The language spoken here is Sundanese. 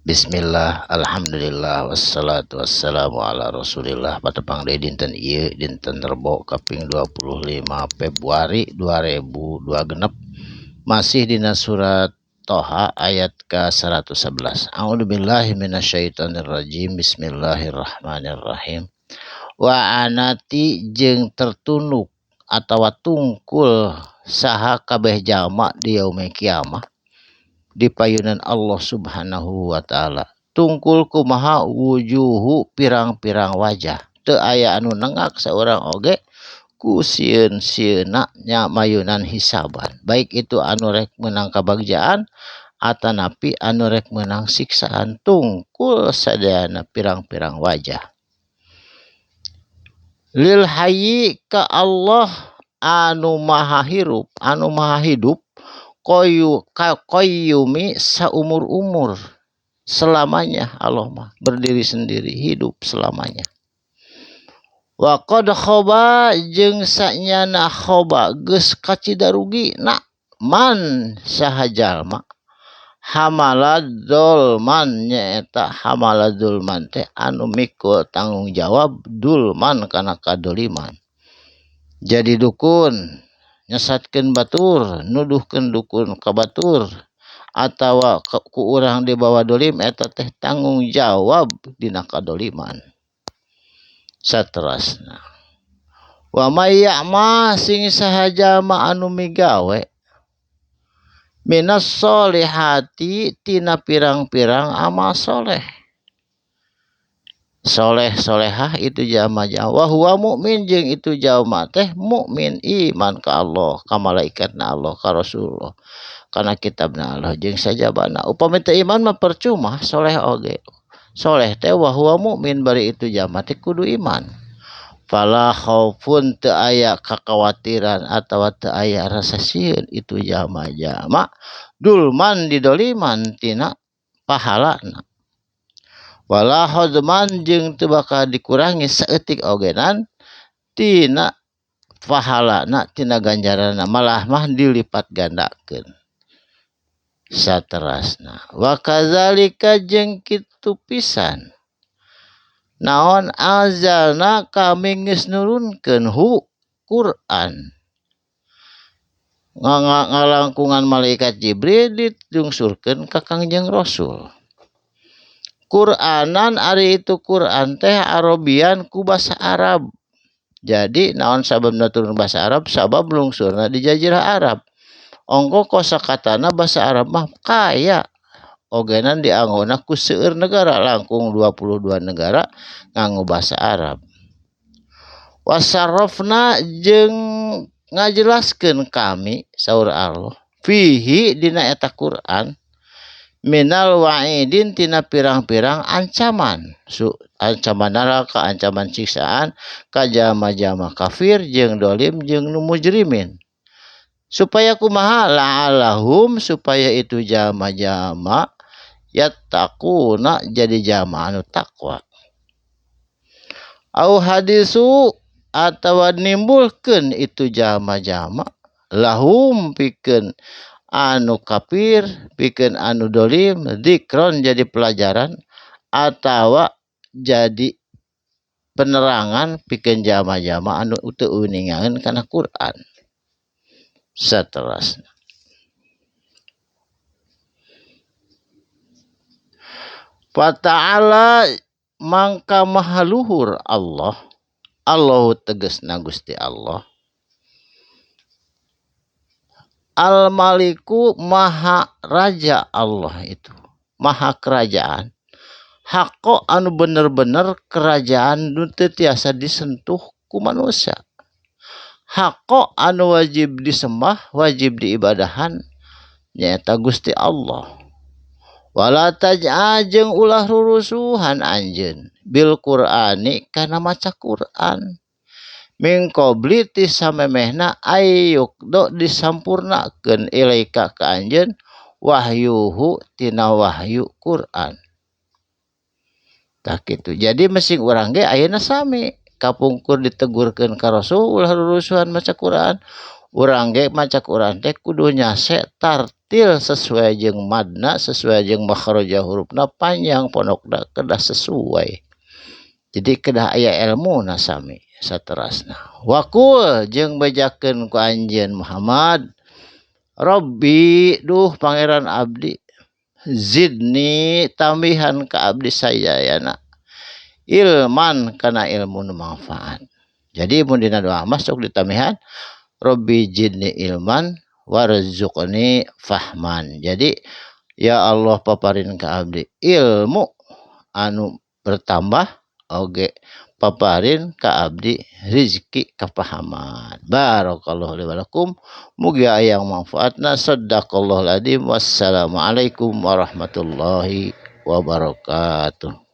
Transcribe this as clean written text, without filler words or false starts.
Bismillah, alhamdulillah, wassalatu wassalamu ala rasulillah. Patepang deui dinten ieu, dinten Rebo kaping 25 Februari 2026, masih dina surat Toha ayat ke 111. A'udzubillahi minasyaitonirrajim. Bismillahirrahmanirrahim. Wa anati jeung tertunduk atawa tungkul saha kabeh jalma di yaumil kiamah di payunan Allah Subhanahu wa taala. Tungkul kumaha wujuhu pirang-pirang wajah. Teu aya anu nengak saurang oge ku sieun-sieunna nya mayunan hisaban. Baik itu anu rek meunang kabagjaan atanapi anu rek meunang siksaan, tungkul sadayana pirang-pirang wajah. Lil hayyi ka Allah anu maha hirup, anu maha hidup, qayyumi saumur-umur selamanya. Allah mah berdiri sendiri, hidup selamanya. Wa qad khaba jeung sanyana khaba geus kacida rugi na man saha jalma hamala dzulman, nyaeta hamala dzulman teh anu mikul tanggung jawab dzulman kana kadoliman. Jadi dukun nyesatkeun batur, nuduhkeun dukun ka batur atawa ku urang dibawa dolim, eta teh tanggung jawab dina kadoliman. Saterasna wa may ya'mal sing saha jalma anu migawe minas solihati tina pirang-pirang amal soleh, soleh solehah itu jalma jalma, wa huwa mukmin jeung itu jalma teh mukmin, iman ka Allah, ka malaikatna Allah, ka Rasulullah, kana kitabna Allah jeung sajabana. Upami teu iman mah percuma soleh oge. Soleh teh wa huwa mukmin bari itu jalma teh kudu iman. Fala khaufun teu aya kakhawatiran atawa teu aya rasa sieun itu jalma-jalma dulman didoliman tina pahalana. Wala hodman jeung teu bakal dikurangi saeutik ogenan tina pahalana, tina ganjaranna, malah mah dilipat gandakeun. Saterasna wa kadzalika jeung kitu pisan naon anzalna kami geus nurunkeun hu Quran ngalangkungan malaikat Jibril ditungsurkeun ka Kangjeng Rasul. Quranan ari itu Quran teh Arabian ku bahasa Arab. Jadi naon sababna turun bahasa Arab? Sabab lungsurna di jazirah Arab. Ongko kosakatana bahasa Arab mah kaya ogenan dianggona ku seueur negara, langkung 22 negara nganggo bahasa Arab. Wasarrafna jeung ngajelaskeun kami saur Allah fihi dina eta Quran minal wa'idin tina pirang-pirang ancaman, ancaman neraka, ancaman siksaan ka jalma-jalma kafir jeung dolim jeung nu mujrimin. Supaya kumaha la'alahum supaya itu jalma-jalma yattaquna jadi jalma anu takwa. Au hadisu atawa nimbulkeun itu jalma-jalma lahum pikeun anu kafir, pikeun anu dolim, zikron jadi pelajaran atawa jadi penerangan pikeun jalma-jalma anu teu uningaeun kana Quran. Saterasna fa ta'ala mangka maha luhur Allah, Allahu tegasna Gusti Allah, Al-Maliku maha raja Allah itu, maha kerajaan. Hako anu bener-bener kerajaan nu teu tiasa disentuh ku manusia. Hako anu wajib disembah, wajib diibadahan nyaeta Gusti Allah. Wala taj'a jeung ulah rurusuhan anjeun bil Qur'ani kana maca Qur'an. Min qabli ti samemehna ayyuk do disampurnakeun ilaika ka anjeun wahyuhu tina wahyu Quran. Tah kitu. Jadi mesing urang ge ayeuna sami kapungkur ditegurkeun ka Rasul ulah rurusuhan maca Quran, Urang ge maca Quran teh kudu nyase tartil sesuai jeung madna, sesuai jeung makhraja hurufna, panjang pondokna kedah sesuai. Jadi kedah aya ilmu nasami saterasna. Wakul jeung bejakeun ku anjeun Muhammad, Rabbi duh pangeran abdi, zidni tambihan ka abdi sayayana ilman kana ilmu nu manfaat. Jadi mun dina doa mah sok ditambihan Rabbi zidni ilman warzuqni fahman. Jadi ya Allah paparin ka abdi ilmu anu bertambah oge paparin ka abdi rizki kapahaman. Barakallahu li wa lakum, mugi aya manfaatna. Sadaqallahul adzim. Wassalamualaikum warahmatullahi wabarakatuh.